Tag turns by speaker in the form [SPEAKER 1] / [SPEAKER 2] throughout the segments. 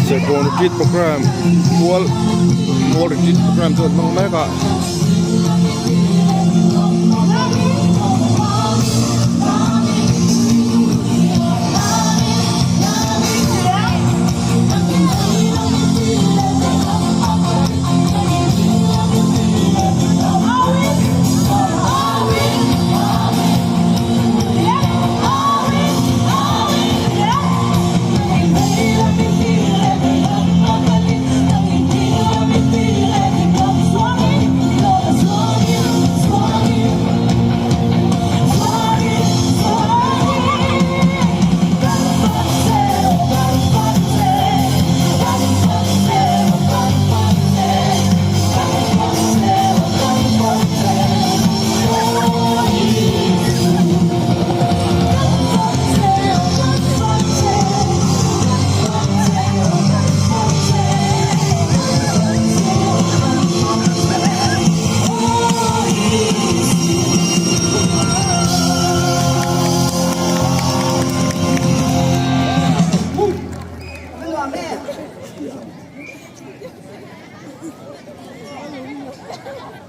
[SPEAKER 1] Serkawn retreat programme mual mual retreat programme chu an hmang mek a.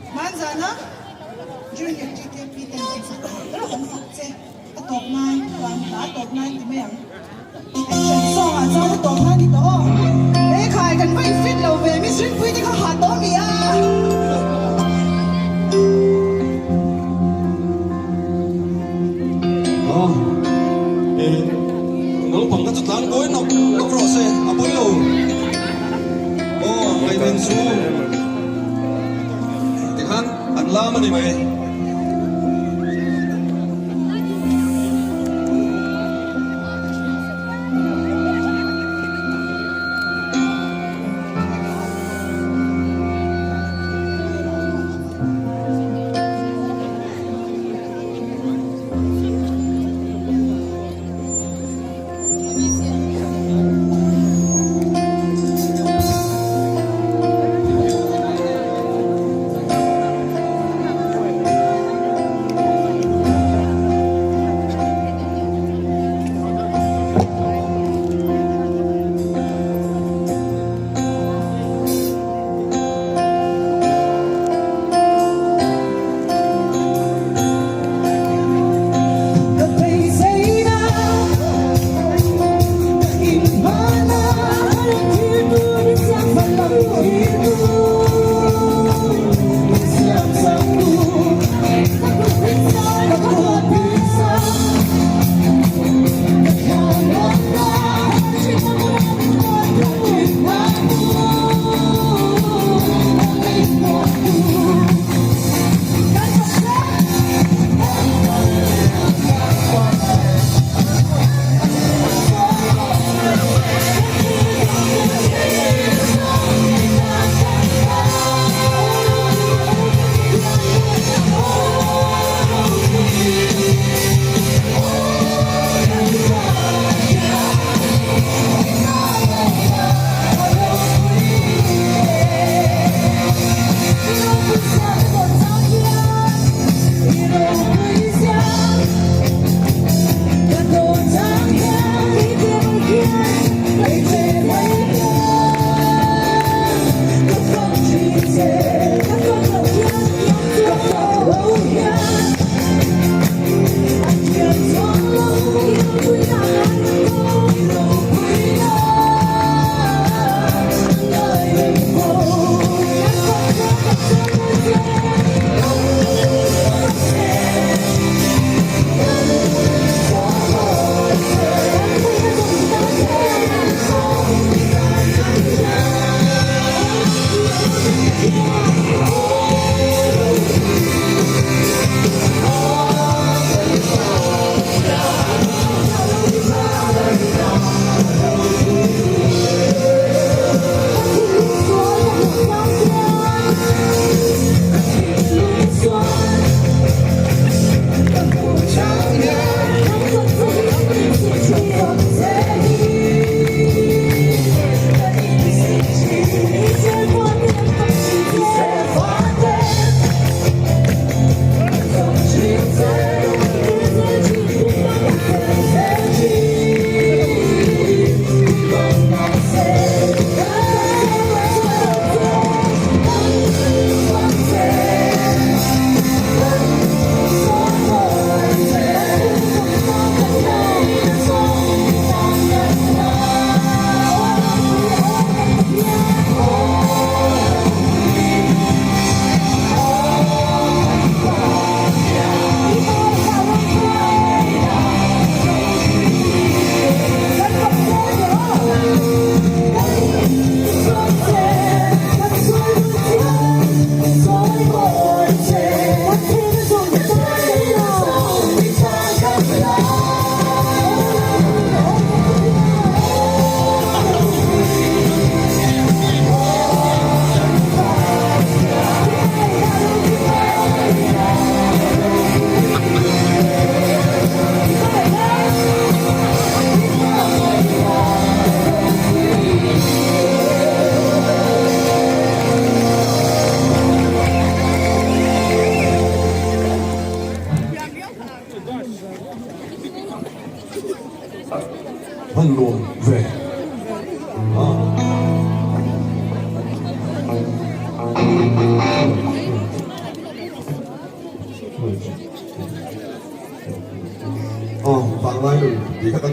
[SPEAKER 2] Hmanzana Junior TKP ten kan fak ber kan fak che a tawp nan chuan hla a tawp nan ti mai ang. Action song ah chuan a tawp nan ni tawh aw. He khai kan va in fit lo ve Miss Rinpuii te kha ha tawh mi a.
[SPEAKER 3] Aw e naupang kha chu tlan kawi nawk nawk rawh se a pawi lo aw ngaihven chu tikhan an lam a ni mai.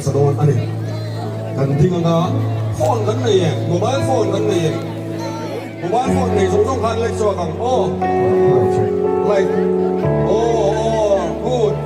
[SPEAKER 3] sa dawn a ni. Kan ding anga phone kan nei em? Mobile phone kan nei em? Mobile phone nei zawng zawng khan like chhuak ang aw. Like aw aw good.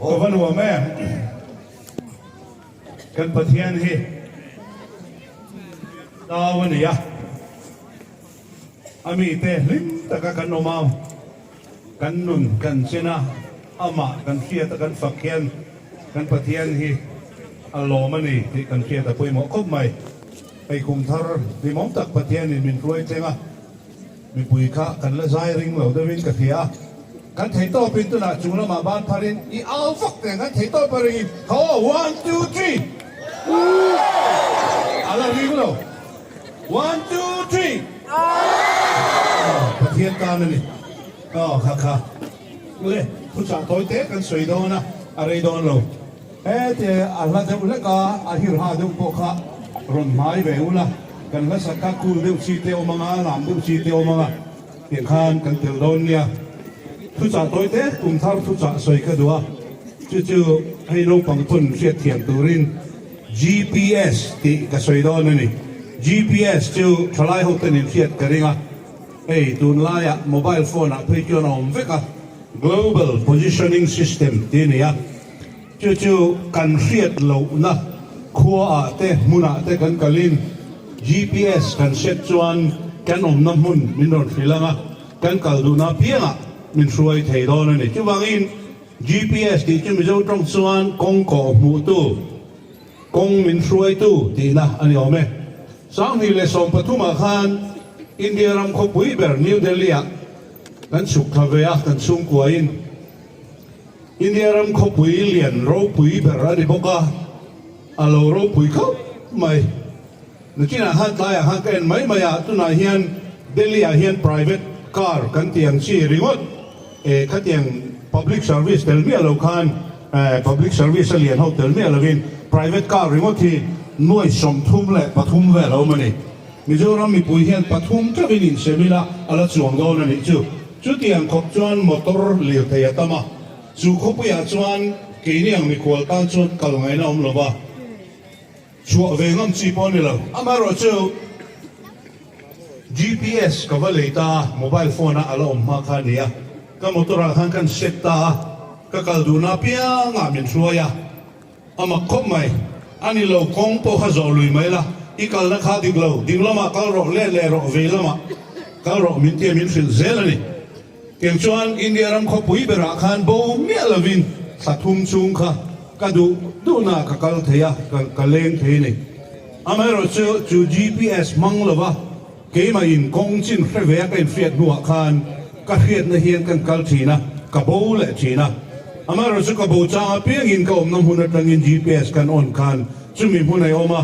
[SPEAKER 4] Ka va nuam em? Kan Pathian hi tau a ni a, a mite hlim taka kan awm a, kan nun kan chen a, amah kan hriat a kan fak hian kan Pathian hi a lawm a ni tih kan hriat a pawimawh khawp mai. Hei kum thar hlimawm tak Pathianin min hruai thleng a. Mipui kha kan la zai ring lo deuhin ka hria a, kan thei tawpin tunah chung lamah ban pharin i au vak teh ang, kan thei tawp a ringin tho aw, one two three a la ring lo, one two three Pathian tan a ni, aw kha kha le thuchah tawi te kan sawi dawn a, a rei dawn lo, hete a hla deuh hlek a, a hirha deuh pawh kha rawn hmai ve ula. Kan hla sak kha cool deuh chi te awm anga, lam deuh chi te awm anga tih khan kan tel dawn nia. Thuchah tawi te kum thar thuchah sawi ka duh a, chu chu hei naupang pawn hriat thiam turin GPS tih ka sawi dawn a ni. GPS chu thalai ho ten in hriat ka ring a, hei tunlaiah mobile phone ah phei chuan a awm vek a, Global Positioning System tih a ni a. Chu chu kan hriat lohna khuaah te hmunah te kan kalin GPS kan set chuan kan awmna hmun min rawn hrilh ang a. Kan kal duhna apiangah min hruai thei dawn a ni. Chuvangin GPS tih chu Mizo tawng chuan kawng kawh hmuhtu, kawng min hruaitu tihna a ni awm e. 2013 ah khan India ram khawpui ber New Delhi ah kan chhuk thla ve a, kan chhungkuain India ram khawpui lian ropui ber a ni bawk a, a lo ropui khawp mai. Nakinah khan tlaiah khan ka en mai mai a, tunah hian Delhi ah hian private car kan tih ang chi ringawt eh khatiang public service tel miah lo khan eh public service a lian ho tel miah lovin private car ringawt hi nuai 33 vel a awm a ni. Mizoram mipui hian pathum teuhin insem ila a la chuang dawn a nih chu. Chutiang khawp chuan motor lirthei a tam a, chu khawpuiah chuan keini ang mikhual tan chuan kal ngaihna awm lo va. Chhuah ve ngam chi pawh a ni lo. Amaherawhchu GPS ka va lei ta a, mobile phone a a la awm hma kha a ni a. Ka motor ah khan kan set ta a, ka kal duhna apiangah min hruai a. A mak khawp mai. A ni lo, kawng pawh kha zawh lui mai la, i kalna kha dik lo, ding lamah kal rawh, let leh rawh, vei lamah kal rawh min tia min hrilh zel a ni. Keng chuan India ram khawpui berah khan bo miah lovin thla thum chhung kha ka duh duhna ka kal thei a, ka leng thei a ni. Amaherawhchu chu GPS hmang lova keimah in kawng chin hre ve a ka inhriat hnuah khan ka hriatna hian kan kal thin a, ka bo leh thin a. Amaherawhchu ka bo chang apiangin ka awmna hmun atangin GPS kan on khan chumi hmun a awm a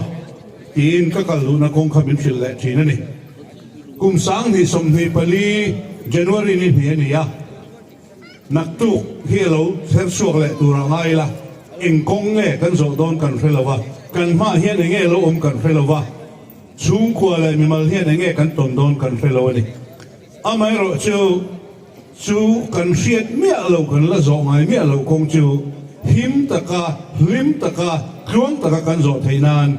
[SPEAKER 4] tiin ka kal duhna kawng kha min hrilh leh thin a ni. Kum 2024 January ni hnih a ni a, naktuk hi a lo her chhuak leh tur a ngai ila, eng kawng nge kan zawh dawn kan hre lo va, kan hmaah hian eng nge lo awm kan hre lo va, chhungkua leh mimal hian eng nge kan tawn dawn kan hre lo a ni. Amaherawhchu chu kan hriat miah lo, kan la zawh ngai miah lo kawng chu him taka, hlim taka, tluang taka kan zawh theih nan,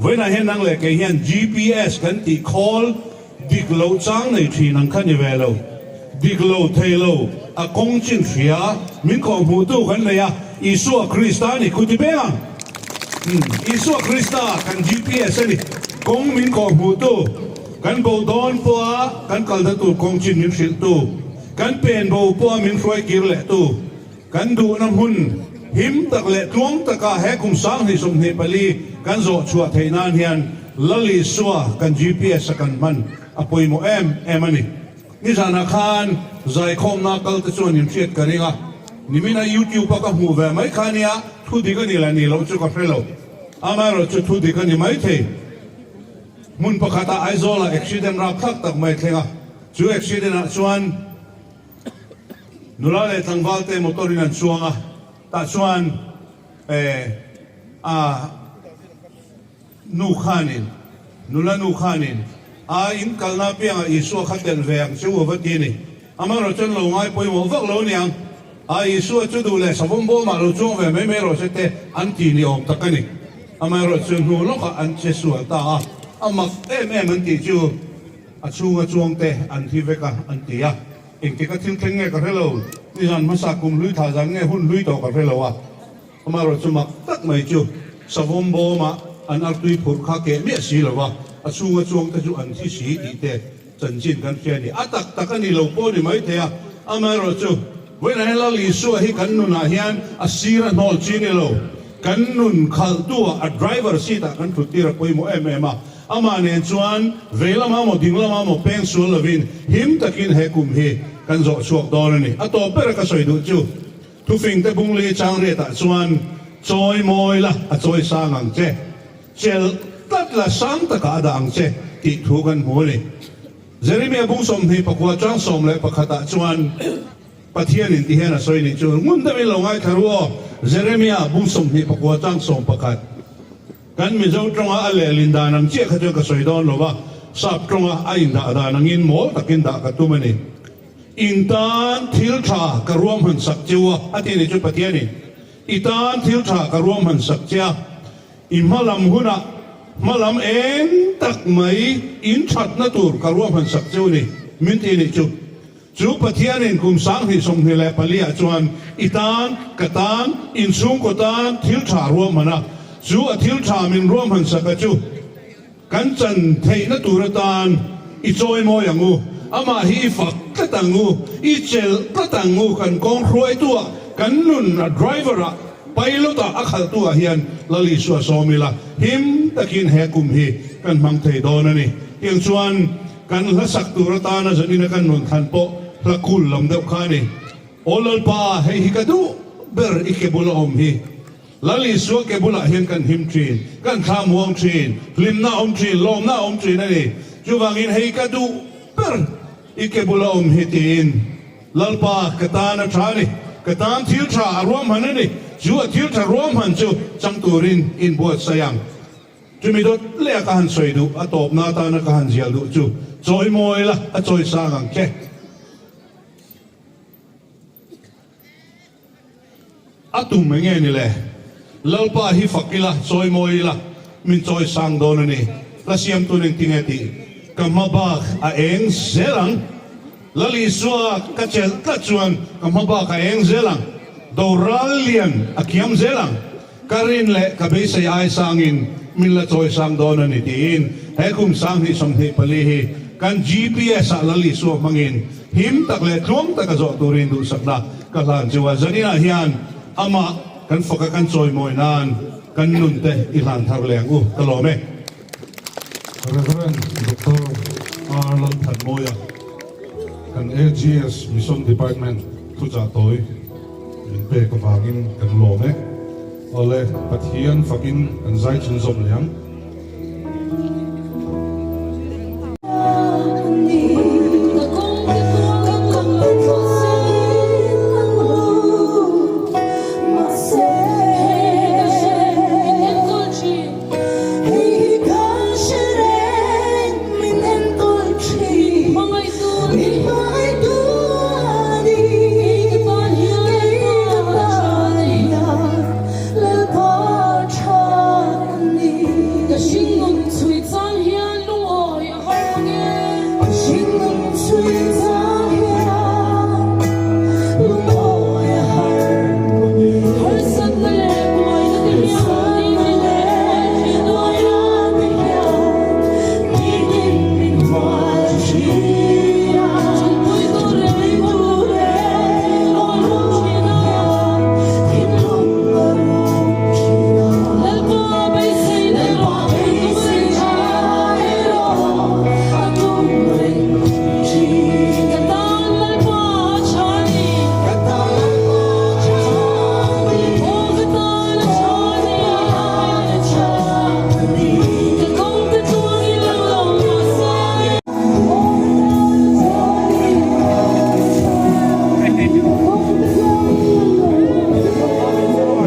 [SPEAKER 4] Vawiinah hian nang leh kei hian GPS kan tih khawl dik lo chang nei thin ang kha ni ve lo. Dik lo thei lo, a kawng chin hria, min kawhhmuhtu kan nei a, Isua Krista a ni khuti peng ang. Umm, Isua Krista kan GPS a ni, kawng min kawhhmuhtu, kan bo dawn pawha kan kalna tur kawng chin min hrilhtu, kan pen bo pawha min hruai kir lehtu, Kan duhna hmun him tak leh tluang taka he kum 2024 kan zawh chhuah theih nan hian Lal Isua kan GPS a kan hman a pawimawh em em a ni. Nizanah khan zaikhawmna kal te chuan inhriat ka ring a, nimina YouTube a ka hmuh ve mai kha nia thu dik a ni leh nih loh chu ka hre lo. Amaherawh chu thu dik a ni maithei. Hmun pakhatah Aizawlah accident rapthlak tak mai a thleng a, chu accident ah chuan, Nula leh tlangval te motor in an chuang a, tah chuan eh a nu khanin, nula nu khanin a in kalna apiangah Isua kha telh ve ang che u a va ti a ni. Amaherawh chuan lo ngai pawimawh vak lo aniang, a Isua chu duh leh savawm bawmah lo chuang ve mai mai rawh se te an ti ni awm tak a ni. Amaherawh chu hnu lawkah an che sual ta a, a mak em em an tih chu. A chhunga chuangte an thi vek a, an ti a. Engtik a thil thleng nge ka hre lo, nizan hmasa kum hlui thah zan nge hun hlui tawh ka hre lo a. Amaherawh chu mak tak mai chu savawm bawmah an artui phurh kha keh miah si lo va, a chhunga chuangte chu an thi si tih te chanchin kan hria a ni. A tak tak a ni lo pawh ni maithei a, amaherawh chu vawiinah hian Lal Isua hi kan nunah hian a sir a hnawl chi ni lo, kan nun khalhtu-ah a driver seat-ah kan thut tir a pawimawh em em a. Amah nen chuan vei lamah maw ding lamah maw peng sual lovin him takin he kum hi kan zawh chhuak dawn a ni. A tawp bera ka sawi duh chu thufing te bungli chang riatah chuan chawi mawi la a chawi sang ang che, chelh tlat la sang takah a dah ang che tih thu kan hmu a ni. Jeremia bung 29 chang 11 ah chuan Pathianin ti hian a sawi nih chu ngun deuhin lo ngaithla ru aw, Jeremia bung 29 chang 11. Kan Mizo tawnga a lehlin dan ang chiah kha chuan ka sawi dawn lo va, Sap tawnga a indah dan angin mawl takin dah ka tum a ni. In tan thil tha ka ruahman sak cheu a, a ti ni chu Pathianin. I tan thil tha ka ruahman sak che a, i hmalam hunah hmalam eng tak mai in thatna tur ka ruahman sak cheu ni, min ti ni chu. Chu Pathianin kum 2024 ah chuan i tan, ka tan, inchhungkaw tan thil tha ruahman a, chu a thil tha min ruahman sak a chu kan chan theihna tur atan i chawimawi ang u. Amah hi i fak tlat ang u, i chelh tlat ang u, kan kawng hruaitu ah, kan nun a driver ah, pilot ah, a khalhtu ah hian Lal Isua sawm ila, him takin he kum hi kan hmang thei dawn a ni. Tiang chuan kan hla sak tur atana zanina kan rawn thlan pawh hla kul lam deuh kha a ni. Aw Lalpa, hei hi ka duh ber i ke bula awm hi. Lal Isua ke bulah hian kan him thin, kan thla muang thin, hlimna a awm thin, lawmna a awm thin a ni. Chuvangin hei ka duh ber i ke bula awm hi tiin Lalpa ka tan a tha a ni, ka tan thil tha a ruahman a ni, chu a thil tha ruahman chu chang turin inbuatsaih ang. Chumi dawt leh a ka han sawi duh, a tawpna atana ka han zial duh chu chawimawi la, a chawisang ang che. A tum eng nge ni le? Lalpa hi fak ila, chawi mawi ila, min chawi sang dawn a ni. Hla siamtu nen tinge tih ka hma bak a eng zel ang. Lal Isua ka chelh tlat chuan ka hma bak a eng zel ang. Doral lian a kiam zel ang. Ka rin leh ka beisei ai sangin min la chawi sang dawn a ni tiin he kum 2024 hi kan GPS ah Lal Isua hmangin him tak leh tluang taka zawh turin duhsakna ka hlan chu a. Zaninah hian amah kan faka kan chawimawi nan kan nun te i hlan thar leh ang u ka lawm e.
[SPEAKER 3] Rev. Doctor R. Lalthanmawia, kan AGS Mission Department thuchah tawi min pek avangin kan lawm e. Awle, Pathian fakin kan zai chhunzawm leh ang.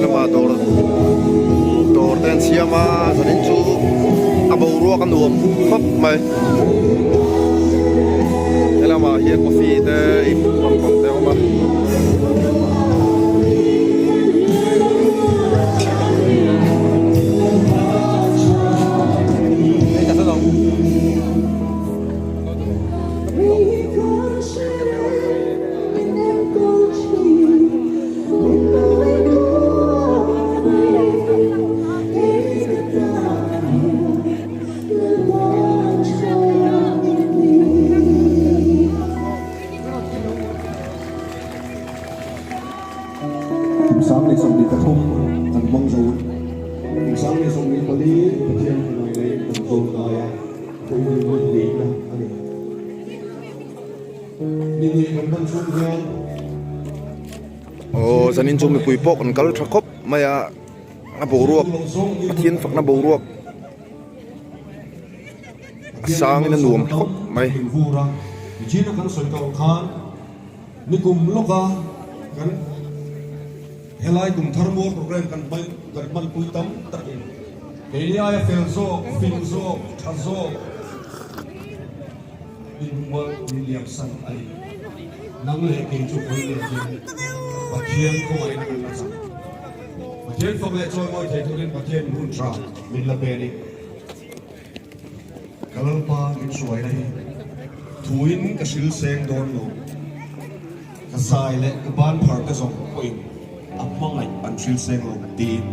[SPEAKER 1] Lama dawr dawr te an siam a zanin chu a boruak a nuam khawp mai helamah hian coffee te ih lampang te a awm a.
[SPEAKER 3] Kum 2023 kan hmang zo. Kum 2024 Pathian hmangaih leh kan zawn kai a, pawimawh nihna a ni. Ni hnih kan hman chhung hian
[SPEAKER 1] Aw zanin chu mipui pawh kan kal tha khawp mai a, a boruak Pathian fakna boruak a sangin a nuam khawp mai.
[SPEAKER 3] Nikum lawka kan helai kum thar mual program kan hman kan hmanpui tam takin keini aia fel zawk, fing zawk, tha zawk min mual min liam san a ni. Nang leh kei chu hawi letin Pathian khawngaihna kan la chang. Pathian fak leh chawimawi thei turin Pathian hun tha min la pe a ni. Ka Lalpa min hruaina hi thuin ka hril seng dawn lo. Ka zai leh ka ban phar te zawng pawhin a hmangaih an hril seng lo tiin.